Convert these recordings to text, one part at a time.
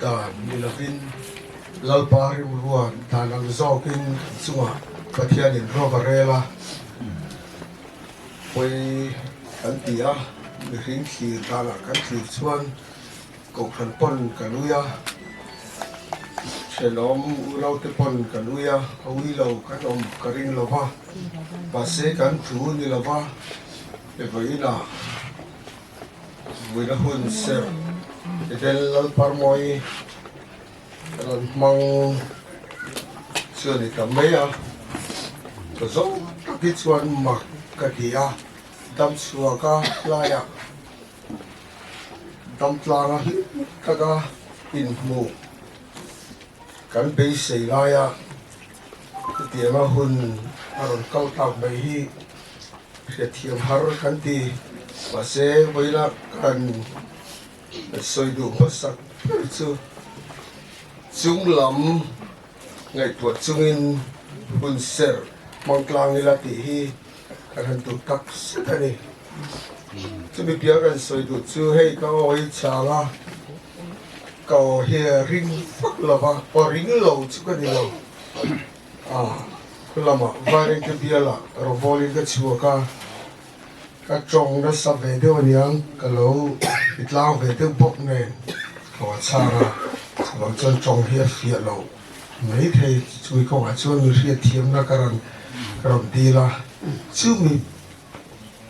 dan ni lovin Lalpa rimruat dan ang zawkin kan chungah Pathianin rawk a rel a, pawi kan ti a, mihring thlir danah kan thlir chuan Kohhran pawn kan ui a, thenawm unaute pawn kan ui a, a ui lo kan awm ka ring lo va, mahse kan thu ni lo va, evawiinah Vuina hun serh Eden Lalparmawi rawn hmang chu a ni ta mai a, ka zo tak hi chuan mak ka ti a, dam chhuaka laiah dam tlanga hlim taka inhmuh kan beisei laia chutianga hun a rawn kal tak mai hi Hriatthiam har kan ti. Mahse, vawilah kan sawi duh hmasak ber chu chung lam ngaihtuah chungin hun serh hmang tlang ila tih hi kan han duh tak zet a ni. Chumi piah kan sawi duh chu hei ka aw hi chang a, ka aw hi a ring vak lo va, aw ring lo chu ka ni lo. A lamah Vairengte bialah rawbawlin ka chhuak a, ka tawng nasa ve deuh aniang ka lo i tlang ve deuh bawk nen ka va chhang a, chuvang chuan tawng hi a fiah lo maithei chumi kawngah chuan mi hriatthiamna ka rawn ka rawn dil a, chumi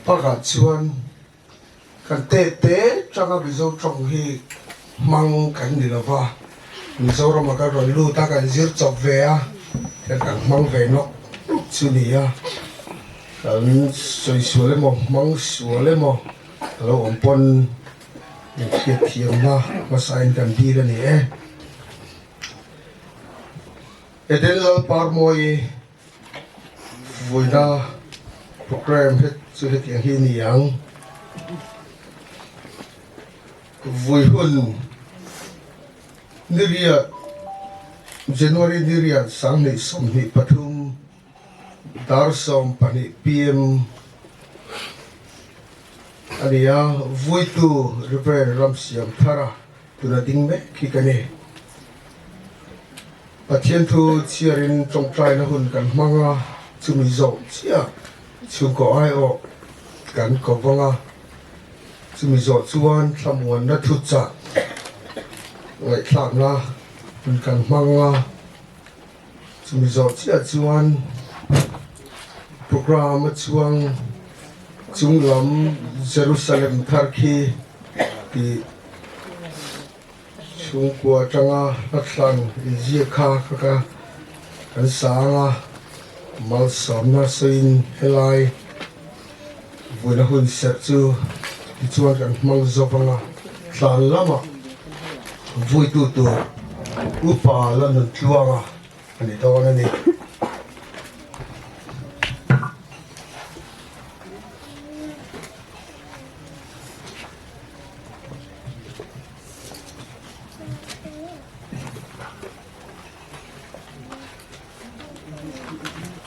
pakah chuan Kan tete tanga Mizo tawng hi hmang kan ni lo va, Mizorama kan rawn lut a, kan zir chawp ve a, hian kan hmang ve nawk nawk chu ni a, kan sawi sual emaw hmang sual emaw a lo awm pawn inhriatthiamna hmasain kan dil a ni e. Eden Lalparmawi. Vawiina programme het chu hetiang hi a ni ang. Vui hun ni riat January ni riat 2023 dar 12 pm a ni a, Vuitu Rev Ramsiamthara tuna ding mek hi ka ni. Pathian thu chhiarin tawngtaina hun kan hmang a, chumi zawh chiah chhungkaw aiawh kan ko vang a, chumi zawh chuan thlamuanna thu chah ngaihthlakna hun kan hmang a, chumi zawh chiah chuan programme a chuang chunglam Jerusalem thar khi tih Chhungkua atanga hlathlan inziak kha ka ka kan sang a, malsawmna sawiin helai vawiina hun serh chu tichuan kan hmang zawk anga tlan lamah vuitu tur upa la nun tluanga a ni dawn a ni.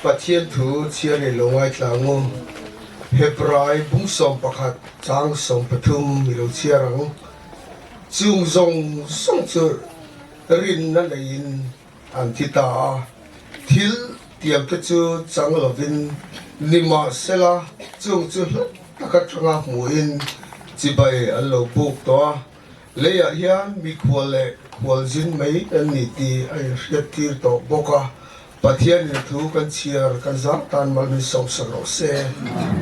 Pathian thu chhiar i lo ngaithla ang u. Hebrai bung 11 chang 13 i lo chhiar ang. Chung zawng zawng chu rinna neiin an thi ta a, thil tiamte chu chang lovin nimahsela chung chu hla tak atanga hmuhin chibai an lo buk tawh a, leiah hian mikhual leh khualzin mai an ni tih a inhriattir tawh bawk a, Pathianin thu kan chhiar kan zar tan mal min sawmsak rawh se.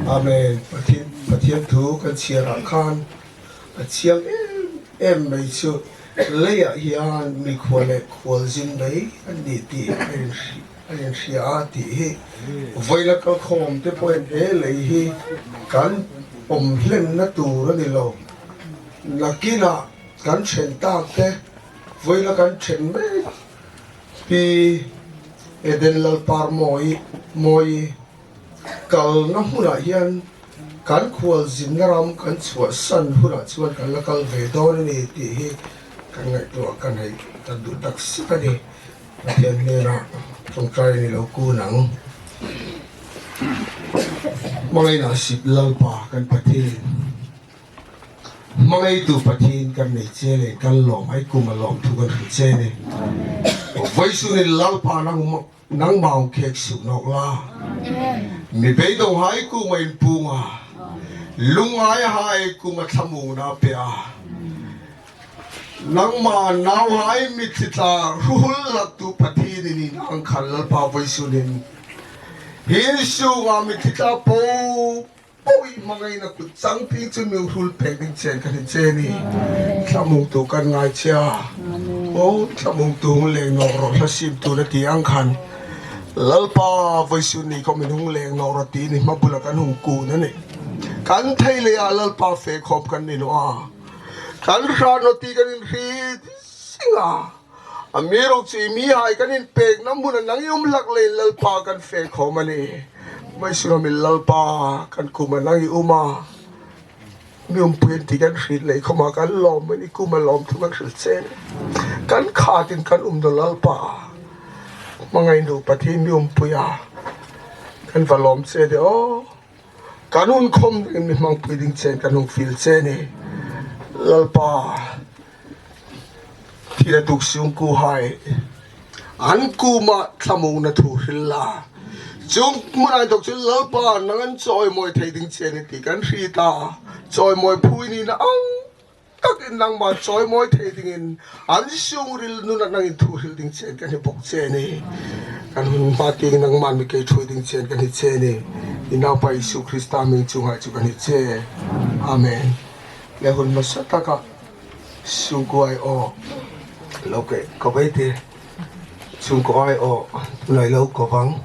Amen. Pathian thu kan chhiarah khan a chiang em em mai chu leiah hian mikhual leh khualzin mai an ni tih a inhria a tih hi vawiina kalkhawm te pawhin he lei hi kan awm hlenna tur a ni lo. Nakinah kan then tak te vawiina kan then mek Pi Eden Lalparmawi Mawi kalna hmunah hian kan khualzinna ram kan chhuahsan hunah chuan kan la kal ve dawn a ni tih hi kan ngaihtuah ka neih kan duh tak zet a ni. Pathian hnenah tawngtai a ni lo kun ang. Hmangaihna sip Lalpa kan Pathian. Hmangaitu Pathian kan nei che leh kan lawm ai kum a lawm thu kan hrilh che ni. Vaisunin Lalpa nang nangmah ang khek suh nawk la. Mi beidawng hai kum a inpung a, lungngai hai kum a thlamungna a pe a. Nangmah nau hai mitthli tla hruhul laktu Pathian in in ang khan Lalpa vaisunin hi sungah mitthli tla po Pawi hmangaihna kut changpi chu mi hrul pek ding chen kan i che ni. Thlamungtu kan ngai chia. Aw thlamungtu hung leng nawk rawh hla sim tu na ti ang khan Lalpa vawisun ni khaw min hung leng nawk rawh ti ni hma bula kan hung kun a ni. Kan thei lei ah Lalpa fe khawm kan ni lo a. Kan hran aw ti kan in hri sing a. A mi ro chi mi hai kan in pek na hmun a nang i um hlak lei Lalpa kan fe khawm a ni. Hmaisunam in Lalpa kan kum a nang i um a, mi umpui an ti kan hrilh lei khawm a, kan lawm in i kum a lawm thu kan hrilh che ni. Kan khat in kan um do Lalpa hmangaih nu Pathian mi umpui a, kan va lawm che de aw. Kan hun khawm ding in mi hmangpui ding che in kan hung fil che ni. Lalpa. Thil a tuk sung ku hai an kumah thlamungna thu hril la. Chung hmunah tuk cun Lalpa nang an cawimawi thei ding che ni ti kan hri ta. Cawimawi phu in na ang tak in nangmah cawimawi thei ding in an sungril nun ah nang in thu hril ding che kan hi bok che ni. Kan hun hma ting nangmah mi kei ṭhui ding che kan hi che ni. I naupa Jesuh Krista min cungah cu kan hi che. Amen. Le hun hmasa takah Chhungkaw aiawh lo keih ko vei te chhungkaw aiawh tunah ilo ko vang.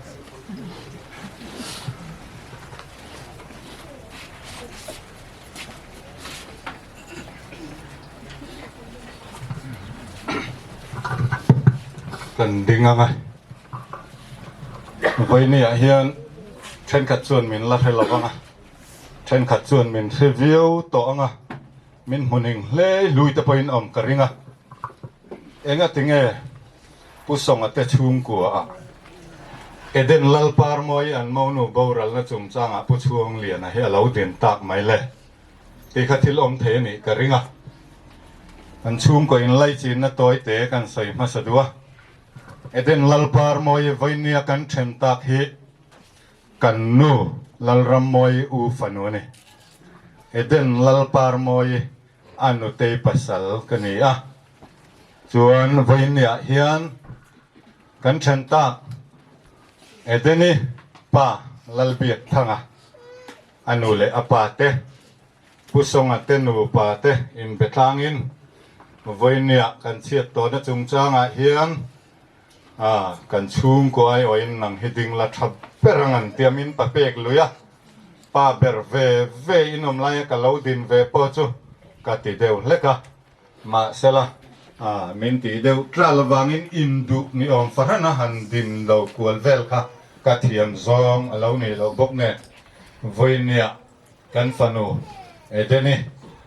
Kan ding ang a, vawinia hian thenkhat chuan min la hre lo vang a, thenkhat chuan min hre viau tawh ang a. Min hmuning hle hlui te pawhin awm ka ring a, enga tinge Pu Sawnga te chhungkua ah Eden Lalparmawi an monu boralna chungchangah Pu Chhuangliana hi a lo din tak mai le tih kha thil awm thei a nih ka ring a, an chhungkaw inlaichinna tawi te kan sawi hmasa duh a, Eden Lalparmawi vawinia kan then tak hi Kan nu Lalrammawii u fanu a ni. Eden Lalparmawii a nutei pasal ka ni a. Chuan vawiinniah hian kan then tak Edeni pa Lalbiakthanga a nu leh a pa te, Pu Sawnga te nupa te inbe tlangin vawiinniah kan chhiat tawhna chungchangah hian A, kan chhungkaw aiawhin nang hi ding la tha ber ang an tia min pa pek lui a, pa ber ve ve in awm laia ka lo din ve pawh chu ka ti deuh hlek a, mahsela a, min ti deuh tral avangin induh ni awm fahran a han din lo kual vel kha ka thiam zawng a lo nih loh bawk nen vawinia kan fanu Edeni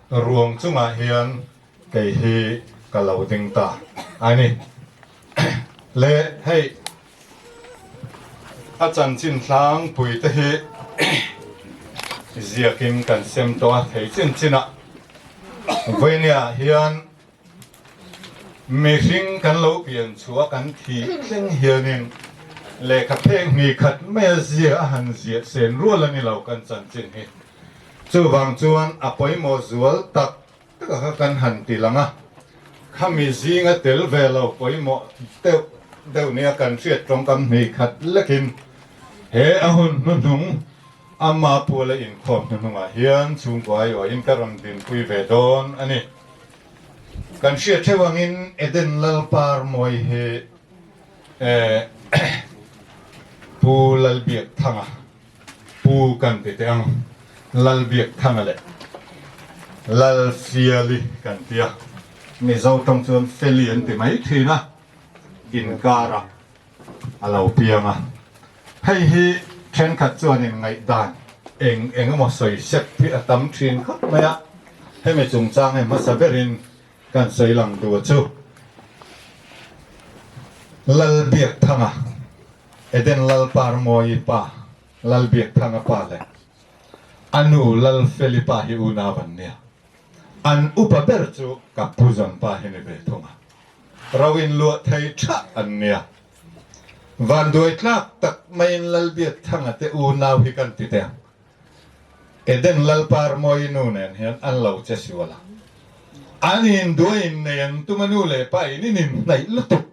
ruang chungah hian Kei hi ka lo ding ta a ni. Le hei a chanchin tlangpui te hi ziakin kan sem tawh a thei chin chin a. Vawinia hian mihring kan lo pian chhuah kan thih thleng hianin lehkha pheng hnih khat maia zia a han ziah sen rual a ni lo kan chanchin hi. Chuvang chuan a pawimawh zual tak Taka kha kan han ti lang a, khami zinga tel ve lo pawimawh deuh deuh nia kan hriat tawngkam hnih khat lekin he a hun hnuhnung ama puala inkhawm hnuhnungah hian chhungkaw aiawhin ka rawn dinpui ve dawn a ni. Kan hriat theuh angin Eden Lalparmawi hi Pu Lalbiakthanga Pu kan ti teh ang, Lalbiakthanga leh Lalfiali kan ti a, Mizo tawng chuan Feli an ti mai thin a, inkar ah a lo piang a. Hei hi thenkhat chuanin ngaihdan eng eng emaw sawi sep hi a tam thin khawp mai a, hemi chungchang hi hmasa berin kan sawi lang duh chu Lalbiakthanga Eden Lalparmawii pa Lalbiakthanga pa leh a nu Lalfeli pa hi unau an nia. An upa ber chu ka pu Zampa hi ni ve thung a, ro in luah thei tha an nia. Vanduai tlak tak maiin Lalbiakthanga te unau hi kan ti teh ang. Eden Lalparmawi nu nen hian an lo che sual a. An induai in nei an tum a nu leh pa in in inhnaih lutuk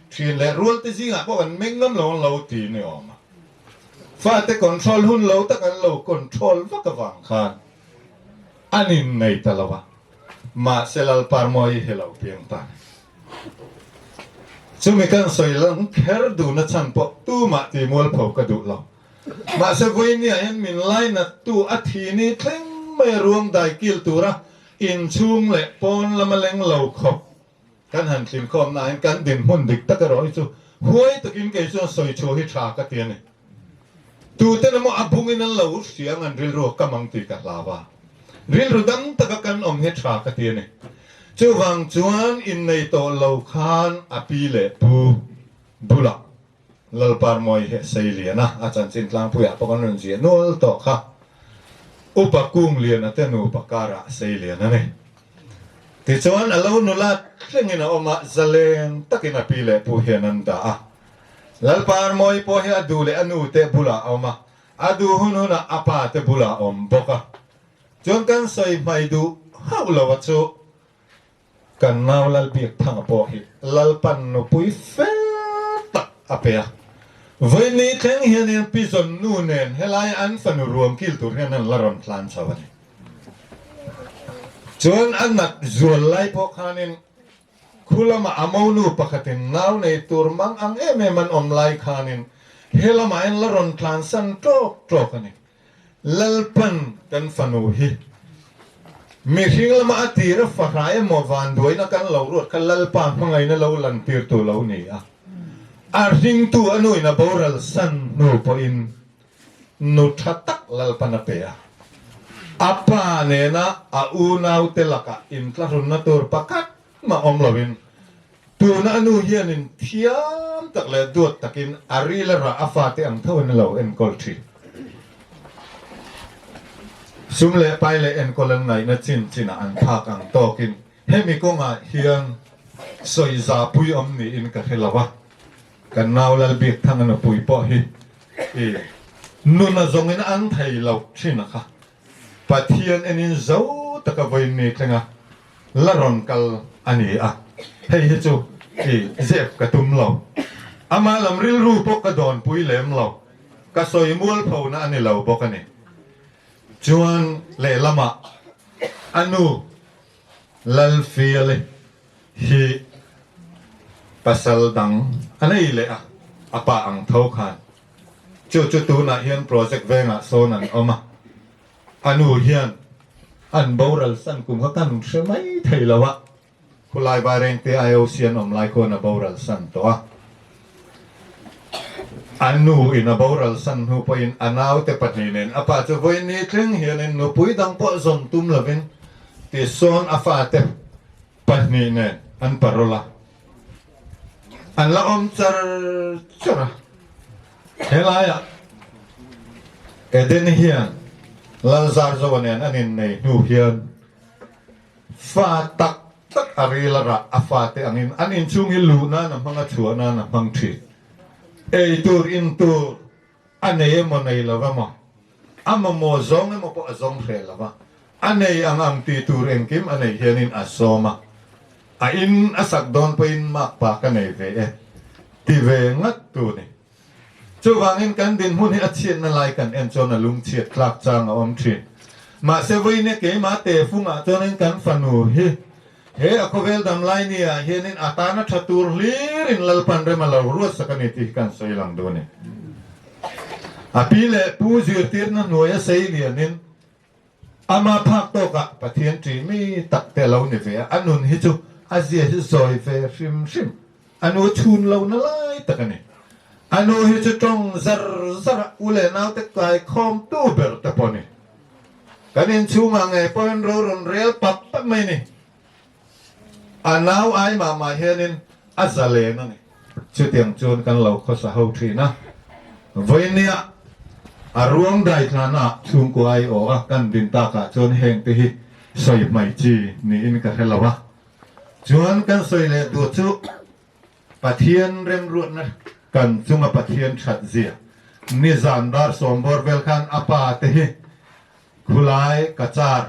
thin leh rual te zingah pawh kan meng ngam lo an lo ti ni awm a. Fate control hun lo tak an lo control vak avang khan an innei ta lo a. Mahse Lalparmawi hi lo piang ta ni. Chumi kan sawi lang kher duhna chhan pawh tumah ti mualpho ka duh lo. Mahse vawinia hian min lainattu a thi ni thleng mai a ruang dai kil tura inchhung leh pawn lama leng lo khawp kan han tlinkhawm na hian kan dinhmun dik tak erawh hi chu huai takin kei chuan sawi chhuah hi tha ka ti a ni. Tuten emaw a bungin an lo hria ang an rilru a kam ang tih ka hlau a, rilru dam taka kan awm hi tha ka ti a ni. Chuvang chuan innei tawh lo khan a pi leh pu bulah Lalparmawi hi a sei lian a, a chanchin tlangpuiah pawh kan rawn ziah nual tawh kha. Upa Kungliana te nupa karah a sei lian a ni. Tichuan a lo nula thlengin a awm a, zaleng takin a pi leh pu hian an dah a. Lalparmawi pawh hi a duh leh a nu te bulah a awm a, a duh hun hunah a pa te bulah a awm bawk a. Chuan kan sawi hmai duh hauh lo a chu Kan nau Lalbiakthanga pawh hi Lalpan nupui fel tak a pe a. Vawiini thleng hianin Pi Zawnnu nen helai an fanu ruang kil tur hian an la rawn tlan chho a ni. Chuan a nat zual lai pawh khanin khu lamah a monu pakhatin nau nei tur mang ang em em an awm lai khanin he lamah hian la rawn tlansan ṭawk ṭawk a ni. Lalpan kan fanu hi mihring lama a tir a fahra emaw vanduaina kan lo ruat kha Lalpa hmangaihna lo lantirtu lo ni a, a hringtu a nuin a boral san hnu pawhin nu tha tak Lalpan a pe a, a pa nena a unaute lakah intlahrunna tur pakhat mah awm loin Tuna a nu hianin thiam tak leh duat takin a ril a rah a fate ang tho in a lo enkawl thin. Sum leh pai leh enkawl an ngaihna chin chinah an phak ang tawkin hemi kawngah hian sawi zahpui awm niin ka hre lo a, kan nau Lalbiakthanga nupui pawh hi i nuna zawngin an thei lo thin a kha. Pathian enin zo taka vawiin thlenga la rawn kal a ni a, hei hi chu i zep ka tum lo. Amah lam rilru pawh ka dawnpui lem lo, ka sawi mualphona a ni lo bawk a ni. Chuan lehlamah a nu Lalfiali hi pasal dang a nei leh a, a pa ang tho khan. Chu chu tunah hian project vengah sawn an awm a, a nu hian an boral san kum kha kan hre mai thei lo a, khulai Vairengte IOC an awm lai khuan a boral san tawh a. A nu in a boral san hnu pawhin a naute pahnih nen a pa chu vawiin thleng hianin nupui dang pawh zawn tum lovin tisawn a fate pahnih nen an parol a. An la awm char char a. Helaiah Eden hian Lalzarzoa nen an innei hnu hian fa tak tak a ril a rah a fate angin an inchhung hi luh nan a hmang a, chhuah nan a hmang thin. Ei tur, in tur a nei emaw nei lo emaw, a mamawh zawng emaw pawh a zawng hreh lo va, a nei ang ang tih tur engkim a nei hianin a sawm a. A in a sak dawn pawhin makpa ka nei ve e ti ve ngat tu ni. Chuvangin kan dinhmun hi a chhiatna lai kan en chuan a lungchhiat tlak chang a awm thin. Mahse vawiin keimah tehfungah chuanin kan fanu hi he a khawvel dam lai ni ah hianin a tana tha tur hlirin Lalpan rem a lo ruatsak a ni tih hi kan sawi lang duh a ni. A pi leh pu zirtirna hnuaia sei lianin Ama phak tawkah Pathian ṭih mi tak te a lo ni ve a, a nun hi chu a zia hi zawi ve hrim hrim. A nu chhun lohna lai tak a ni. A nu hi chu ṭawng zar zar a, u leh naute kai khawmtu ber te pawh a ni. Kan inchhungah ngei pawhin ro rawn rel pap pap mai a ni. A nau ai mah mah hianin a zalen a ni. Chutiang chuan kan lo khawsa ho thin a. Vawinia a ruang dai thlana chhungkua ai awh a kan din takah chuan hengte hi. sawi hmai chi niin ka hre lo a. Chuan kan sawi leh duh chu Pathian remruatna kan chunga Pathian that zia nizan dar sawm bawr vel khan a pa te hi khulai Cachar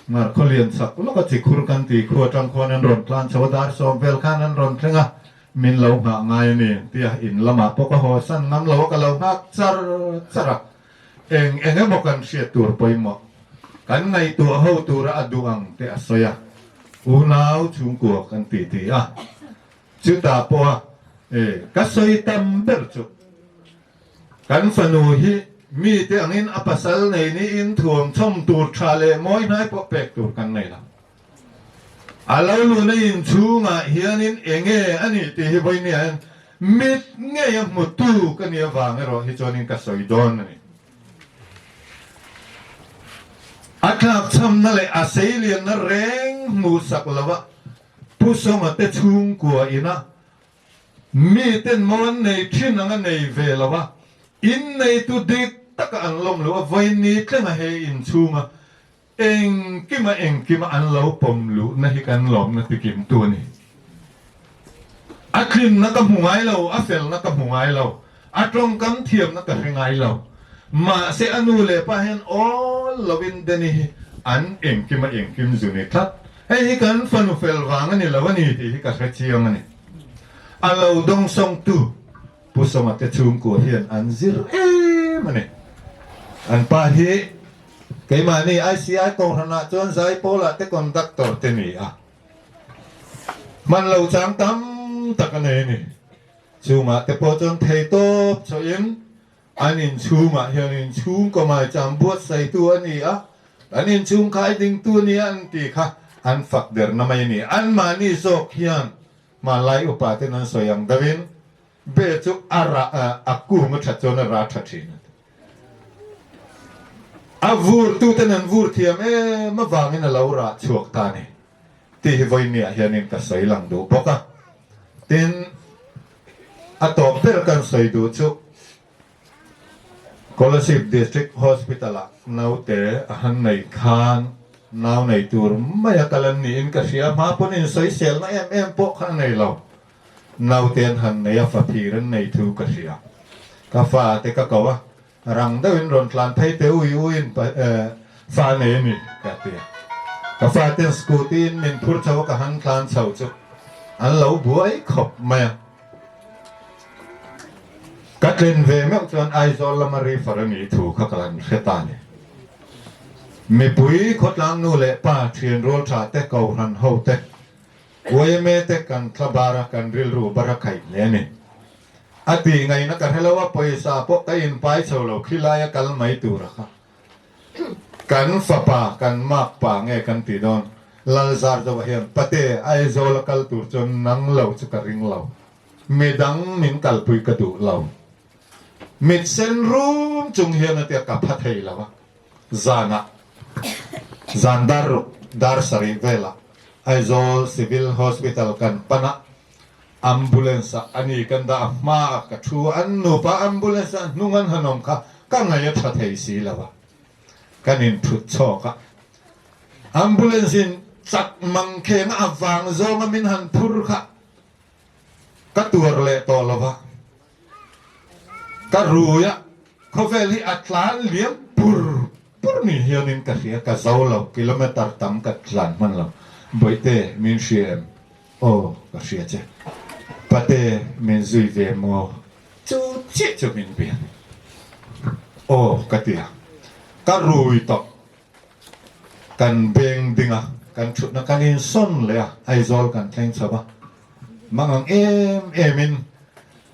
Ngar khawlian chak lawka chi khur kan ti khu atang khuan an rawn tlan chho a, dar sawm vel khan an rawn thleng a, min lo nghah ngai a ni tia in lamah pawh ka haw san ngam lo a, ka lo nghak char char a, eng eng emaw kan hriat tur pawimawh kan ngaihtuah ho tura a duh ang te a sawi a, unau chhungkua kan ti ti a, chutah pawha e ka sawi tam ber chu. Kan fanu hi mite angin a pasal nei niin thuam chhawm tur tha leh mawi hnai pawh pek tur kan nei lo. A lo luna inchhungah hianin enge a nih tih hi vawinia hian mit ngei a hmutu ka nih avang erawh hi chuanin ka sawi dawn a ni. A tlakchhamna leh a seilianna reng hmuhsak lova Pu Songa te chhungkua ina Miten maw an nei thin ang a nei ve lo a, in neitu dik taka an lawm lo a, vawiin tlenga hei inchhunga engkima engkima an lo pawm luhna hi kan lawmna tikimtu a ni. A tlinna ka hmu ngai lo, a felna ka hmu ngai lo, a tawngkam thiamna ka hre ngai lo. Mahse a nu leh pa hian awl lovin Danny hi an engkima engkim zu ni tlat. Hei hi kan fanu fel vang a ni lo a ni tih hi ka hre chiang a ni. A lo dawngsawngtu Pu Sawma te chhungkua hian an zir em a ni. An pa hi keimahni ICI Kohhranah chuan Zaipawlah te conductor te ni a, hman lo chang tam tak a nei a ni. Chungah te pawh chuan theitawp chawhin An inchhungah hian inchhungkaw maicham buatsaitu a ni a, an inchhung khai dingtu a ni a an tih kha an fak derna mai a ni. Anmahni zawk hian hmanlai upa ten an sawi ang deuhin be chu a rah a kung a that chuan a rah tha thin a ti. A vurtuten an vur thiam em avangin a lo rah chhuak ta a ni tih hi vawinia hianin ka sawi lang duh bawk a. Tin. A tawp ber kan sawi duh chu Kolasib District Hospital-ah naute a han nei khan nau nei tur maia kal an niin ka hria. Hma pawn insawiselna em em pawh kha a nei lo. Naute an han nei a, faphir an nei thu ka hria. Ka fate ka ko a, Rang deuhin rawn tlan phei teh ui uiin fa nei a ni ka ti a. Ka faten scooty in min phur chho a ka han tlan chho chu an lo buai khawp mai a. Ka tlin ve meuh chuan Aizawl lama refer a nih thu kha ka han hre ta a ni. Mipui khawtlang nu leh pa thian rual tha te kohhran ho te yma te kan thla bar a kan rilru bar a khaih hle a ni. A tih ngaihna ka hre lo a, pawisa pawh ka inpai chho lo, khilai a kal mai tur a kha. Kan fapa, kan mak pa nge kan tih dawn, Lalzarzawa hian, Pate, Aizawl a kal tur chuan nang lo chu ka ring lo, midang min kalpui ka duh lo. Mit sen rum chung hian a ti a, ka pha thei lo a, zanah, zan dar ruk, dar sarih velah Aizawl Civil Hospital kan pan a, Ambulance ah a ni kan dah a hma ah ka thu a, an nupa ambulance ah hnung an han awm kha ka ngaih a tha thei si lo a, kan in thut chhawk a, ambulance in chak mang kheng a vang zawng a min han phur kha ka tuar leh tawh lo a, ka rui a, khawvel hi a tlan liam pur pur ni hian in ka hria, ka zo lo, kilometer tam ka tlan hman lo, Bawihte min hria em? Aw, ka hria che. Pate, min zui ve maw? Chu chiah chu min biak. Aw, ka ti a. Ka rui tawh. Kan beng ding a, kan thutna kan insawn leh a, Aizawl kan thleng chho a. Mangang em emin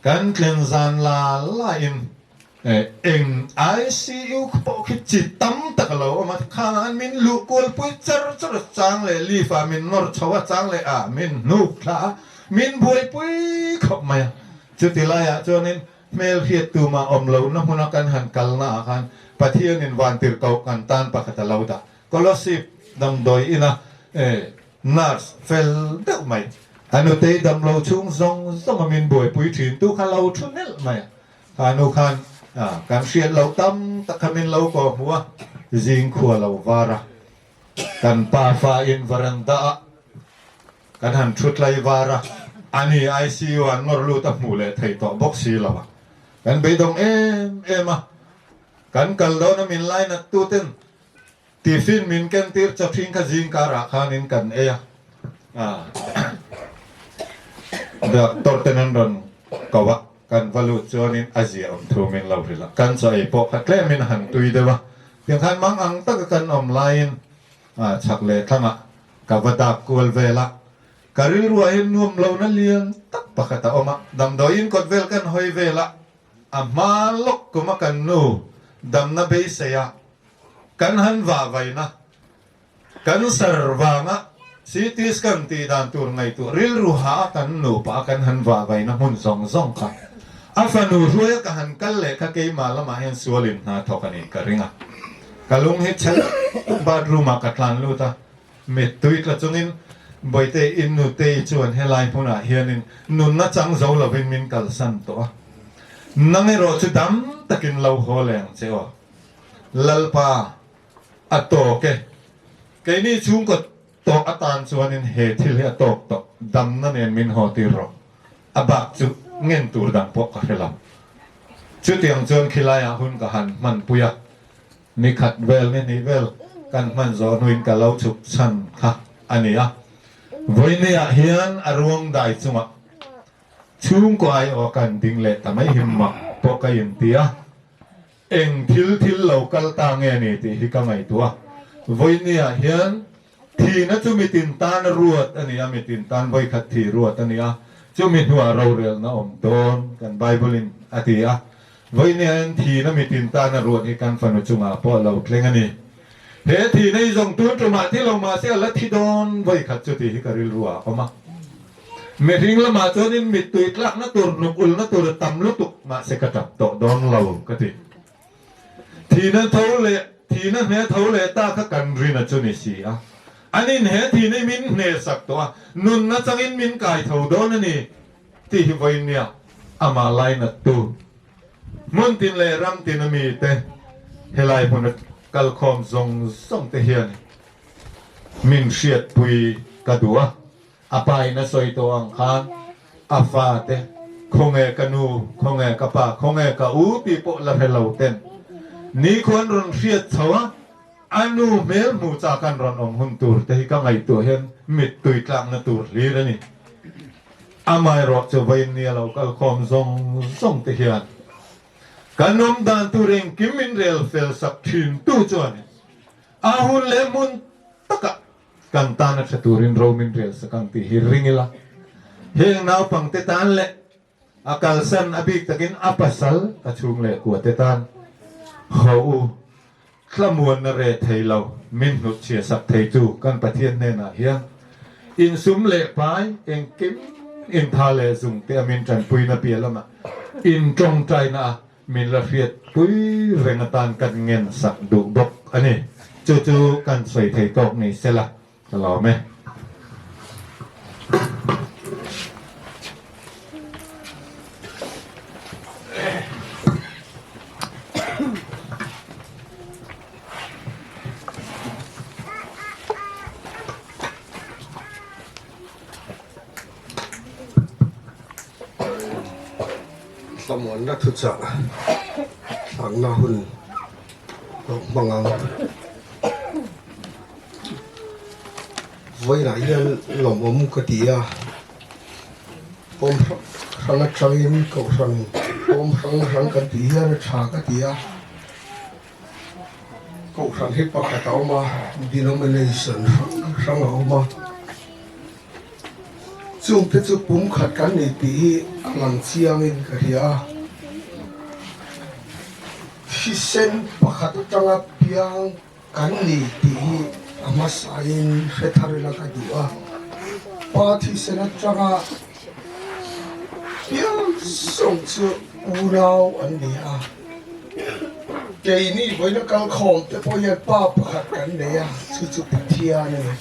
kan tlen zan la lain Eng ICU pawh khi chi tam tak a lo awm a, khangah an min luh kual pui char char a, chang leh leaf ah min nawr chho a, chang leh ah min hnuk thla a, min buaipui khawp mai a. Chuti laiah chuanin hmel hriat tumah awm lohna hmuna kan han kalna ah khan Pathianin vantirhkoh kan tan pakhat a lo dah. Kolasib damdawi ina nurse fel deuh mai, a nutei damlo chhung zawng zawnga min buaipui thin tu kha lo thu nelh mai a. Kha nu khan kan hriat loh tam tak kha min lo kawh hmu a, zing khua lo var a. Kan pafa in veranda ah kan han thu tlai var a, ani ICU an nawr lut a hmuh leh thei tawh bawk si lo a, kan beidawng em em a, kan kal dawn a min lainat tu ten tiffin min ken tir chaw hring kha zing karah khanin kan ei a, doctor ten an rawn ko a, kan va lut chuanin a zia awm thu min lo hrilh a, kan chaw ei pawh kha tlemin a han tui deuh a, tiang khan mang ang taka kan awm laiin chhak leh thlangah Ka va dak kual vel a, ka rilruah hian nuam lohna lian tak pakhat a awm a, damdawiin kawt vel kan hawi vel a, a hma lawk kum a kan nu damna beisei a, kan han vah vaina, kan sar vanga CT scan tih dan tur ngaihtuah rilru ha a kan nupa a kan han vah vaina hmun zawng zawng kha a fanu hruaia ka han kal leh kha keimah lamah hian sualin hna thawk a nih ka ring a, ka lung hi chhe bathroom ah ka tlan lut a. Mittui tla chungin Bawihte i nutei chuan helai hmunah hianin nunna chang zo lovin min kalsan tawh a, nang erawh chu dam takin lo haw leh ang che aw. Lalpa, a tawk e. Keini chhungkaw tawh atan chuanin he thil hi a tawk tawh, damna nen min haw tir rawh. A bak chu ngen tur dang pawh ka hre lo. Chutiang chuan khilaiah hun ka han hmanpui a. Ni khat vel ni hnih vel kan hman zawh hnuin ka lo chhuk chhan kha a ni a. Vawinia hian a ruang dai chungah chhungkaw aiawh kan ding leh ta mai hi mak pawh ka inti a. Eng thil thil lo kal ta nge ni tih hi ka ngaihtuah a. Vawinia hian thihna chu mitin tan ruat a ni a, mitin tan vawikhat thih ruat a ni a, chumi hnuah rorelna awm dawn kan Bible-in a ti a. Vawinia hian thihna mitin tana ruat hi kan fanu chungah pawh a lo thleng a ni. He thihna hi zawng tun tumah thi lo mahse a la thi dawn vawikhat chu tih hi ka rilru ah a awm a. Mihring lamah chuanin mittui tlakna tur hnuk ulna tur a tam lutuk mahse ka tap tawh dawn lo ka ti. Thihna tho leh thihna hne tho leh ta kha kan rin a chu ni si a. Anin he thihna hi min hne sak tawh a, nunna changin min kai tho dawn a ni. Tih hi vawinia amah lainattu hmun tin leh ram tin a mite helai hmuna kalkhawm zawng zawng te hian min hriatpui ka duh a, a pa in a sawi tawh ang khan a fate khawnge ka nu, khawnge ka pa, khawnge ka u tih pawh la hre lo ten nikhuan rawn hriat chho a, a nu hmel hmuh chak an rawn awm hun tur te hi ka ngaihtuah hian mittui tlakna tur hlir a ni. Amaherawh chu vawiin a lo kalkhawm zawng zawng te hian kan awm dan tur engkim min rel fel sak thin tu chuan a hun leh hmun takah kan tan a tha turin ro min rel sak ang tih hi ring ila. Heng naupangte tan leh a kalsan a bik takin a pasal ka chhung leh kua te tan haw u Thlamuanna reh thei lo min hnutchhia sak theitu kan Pathian hnenah hian insum leh pai engkim intha leh zung te a min tanpuina piah lamah in tawngtaina a min la hriatpui reng atan kan ngen sak duh bawk a ni. Chu chu kan sawi thei tawk ni sela Ka lawm e. Thlamuanna thuchah thlakna hun lo hmang ang. Vawiinah hian lawmawm ka ti a, pawm hrang hrang atangin kohhran pawm hrang hrang kan tih hian a tha ka ti a, kohhran hi pakhat a awm a, denomination hrang hrang a awm a, chungte chu pumkhat kan ni tih hi a lang chiangin ka hria a, thisen pakhat atanga piang. Kan ni tih hi a hmasain hre thar ila ka duh a, pa thisen atanga piang zawng chu unau an ni a, keini vawiina kalkhawm te pawh hian pa pakhat kan nei a, chu chu Pathian a ni.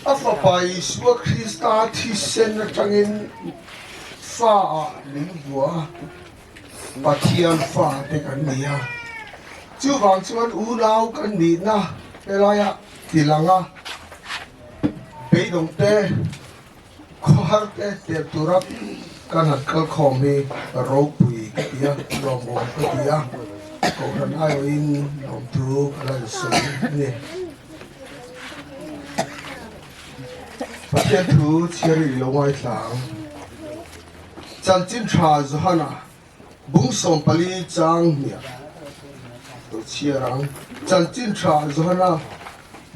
A Fapa Isua Krista thisen atangin fa ah min vuah a. Pathian fate kan ni a. Chuvang chuan unau kan nihna helaia tilang a, beidawng te, khawhar te tel tura kan han kal khawm hi ropui ka ti a, lawmawm ka ti a, Kohhran aiawhin lawmthu ka la insawi a ni. Pathian thu chhiar i lo ngaithla ang. Chanchin tha Johana Bung 40 chang hniah lo chhiar ang. Chanchin tha Johana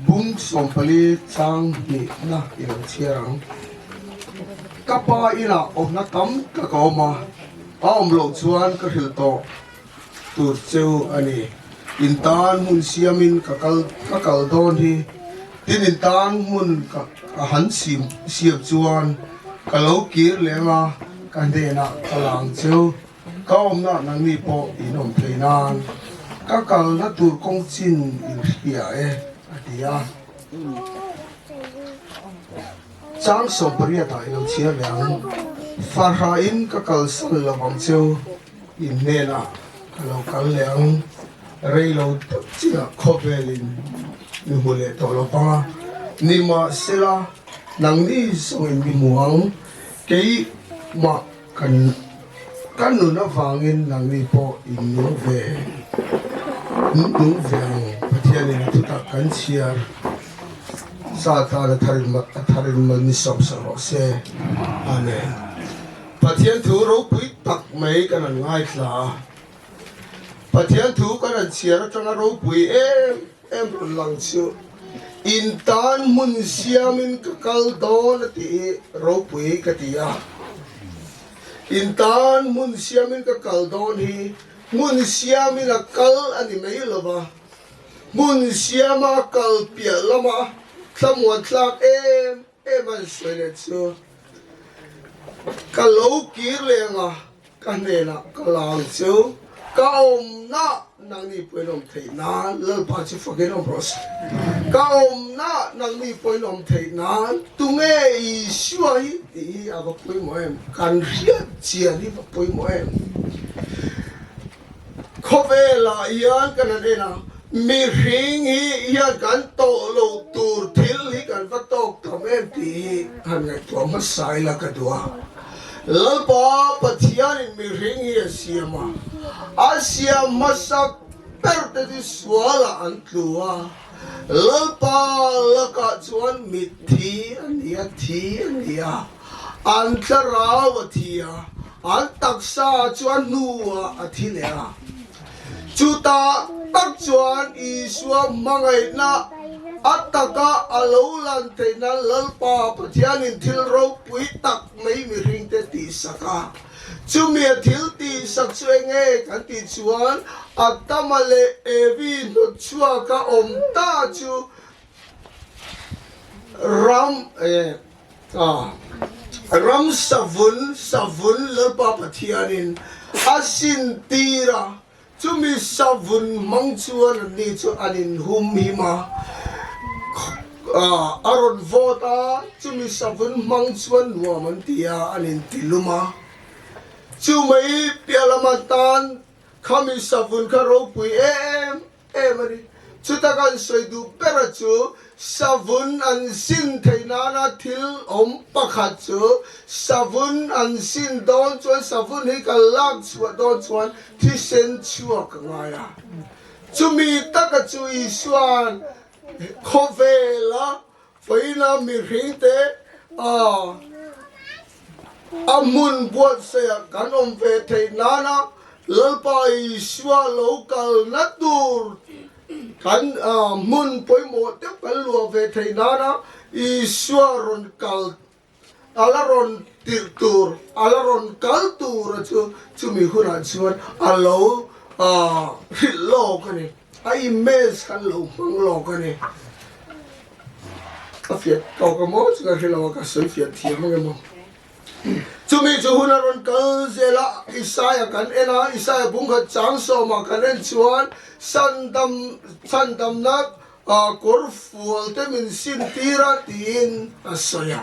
bung 40 chang hnihna i lo chhiar ang. Ka pa inah awmna tam tak a awm a, a awm loh chuan ka hrilh tawh tur cheu a ni. In tan hmun siamin ka kal ka kal dawn hi. Tin in tan hmun ka han siam chuan ka lo kir leng a. Ka hnenah ka lang cheu, ka awmna nangni pawh in awm thei nan ka kalna tur kawng chin in hria e, a ti a. Chang 18 ah i lo chhiar leh ang, Farhain ka kalsan lo ang cheu, in hnenah ka lo kal leh ang, rei lo deuh chinah khawvelin mi hmu leh tawh lo pang a, nimahsela nangni zawngin mi hmu ang. Keimah kan ka nun avangin nangni pawh in nung ve nung ve ang. Pathianin a thutak kan chhiar sa tan a tharin a tharin mal ni sawm sak rawh se. Amen. Pathian thu ropui tak mai kan han ngaithla a. Pathian thu kan han chhiar atanga ropui em em rawn lang chu in tan hmun siamin ka kal dawn a tih hi ropui ka ti a. In tan hmun siamin ka kal dawn hi hmun siamin a kal a ni mai lo va, hmun siama kal piah lama thlamuan tlak em em a insawi leh chu ka lo kir leh ang a. Ka hnenah ka lang chu ka awmna nangni pawhin awm theih nan Lalpa chu fakin awm rawh se. Ka awmna nangni pawhin awm theih nan tunge Isua hi tih hi a va pawimawh em? Kan hriat chian hi va pawimawh em? Khawvelah hian kan han en a, mihring hi hian kan tawh loh tur thil hi kan va tawk tam em tih hi han ngaihtuah hmasa ila ka duh a. Lalpa Pathianin mihring hi a siam a, a siam hmasak ber te chu sualah an tlu a, Lalpa lakah chuan mitthi a ni a, thi a ni a, an thlarau a thi a, an taksa chu a hnuah a thi leh a. Chutah tak chuan Isua hmangaihna a taka a lo lan theih nan Lalpa Pathianin thil ropui tak mai mihringte tihsak a. Chumi a thil tihsak chu eng nge kan tih chuan Adama leh Evi hnawtchhuaka awm ta chu ram ram savun savun Lalpa Pathianin a sin tir a, chumi savun hmang chuan anni chu an inhum him a, a rawn vote a, chumi savun hmang chuan nuam an ti a, an intilum a. Chumai piah lama tan khami savun kha ropui em em a ni. Chuta kan sawi duh bera chu savun an sin theih nana thil awm pakhat chu savun an sin dawn chuan savun hi kan lak chhuah dawn chuan thisen chhuak a ngai a. Chumi taka chu Isua'n khawvela Vawiina mihringte a a hmun buatsaihah kan awm ve theih nana Lalpa Isua lo kalna tur kan hmun pawimawh deuh kan luah ve theih nana Isua rawn kal a la rawn tirh tur, a la rawn kal tura chu chumi hunah chuan a lo hrilh lawk a ni. A image kan lo hmang lawk a ni. A fiah tawk a maw chu ka hre lo a, ka sawi fiah thiam ang emaw. Chumi chu hun a rawn kal zel a, Isaia kan en a, Isaia bungkhat chang sawmah kan en chuan Sandam chhandamna kawr fual te min sim tir a tiin a sawi a.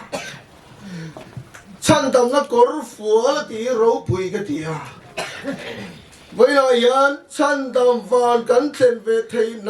Chhandamna kawr fual a tih hi ropui ka ti a. Vawiinah hian chhandam van kan thlen ve theih nan.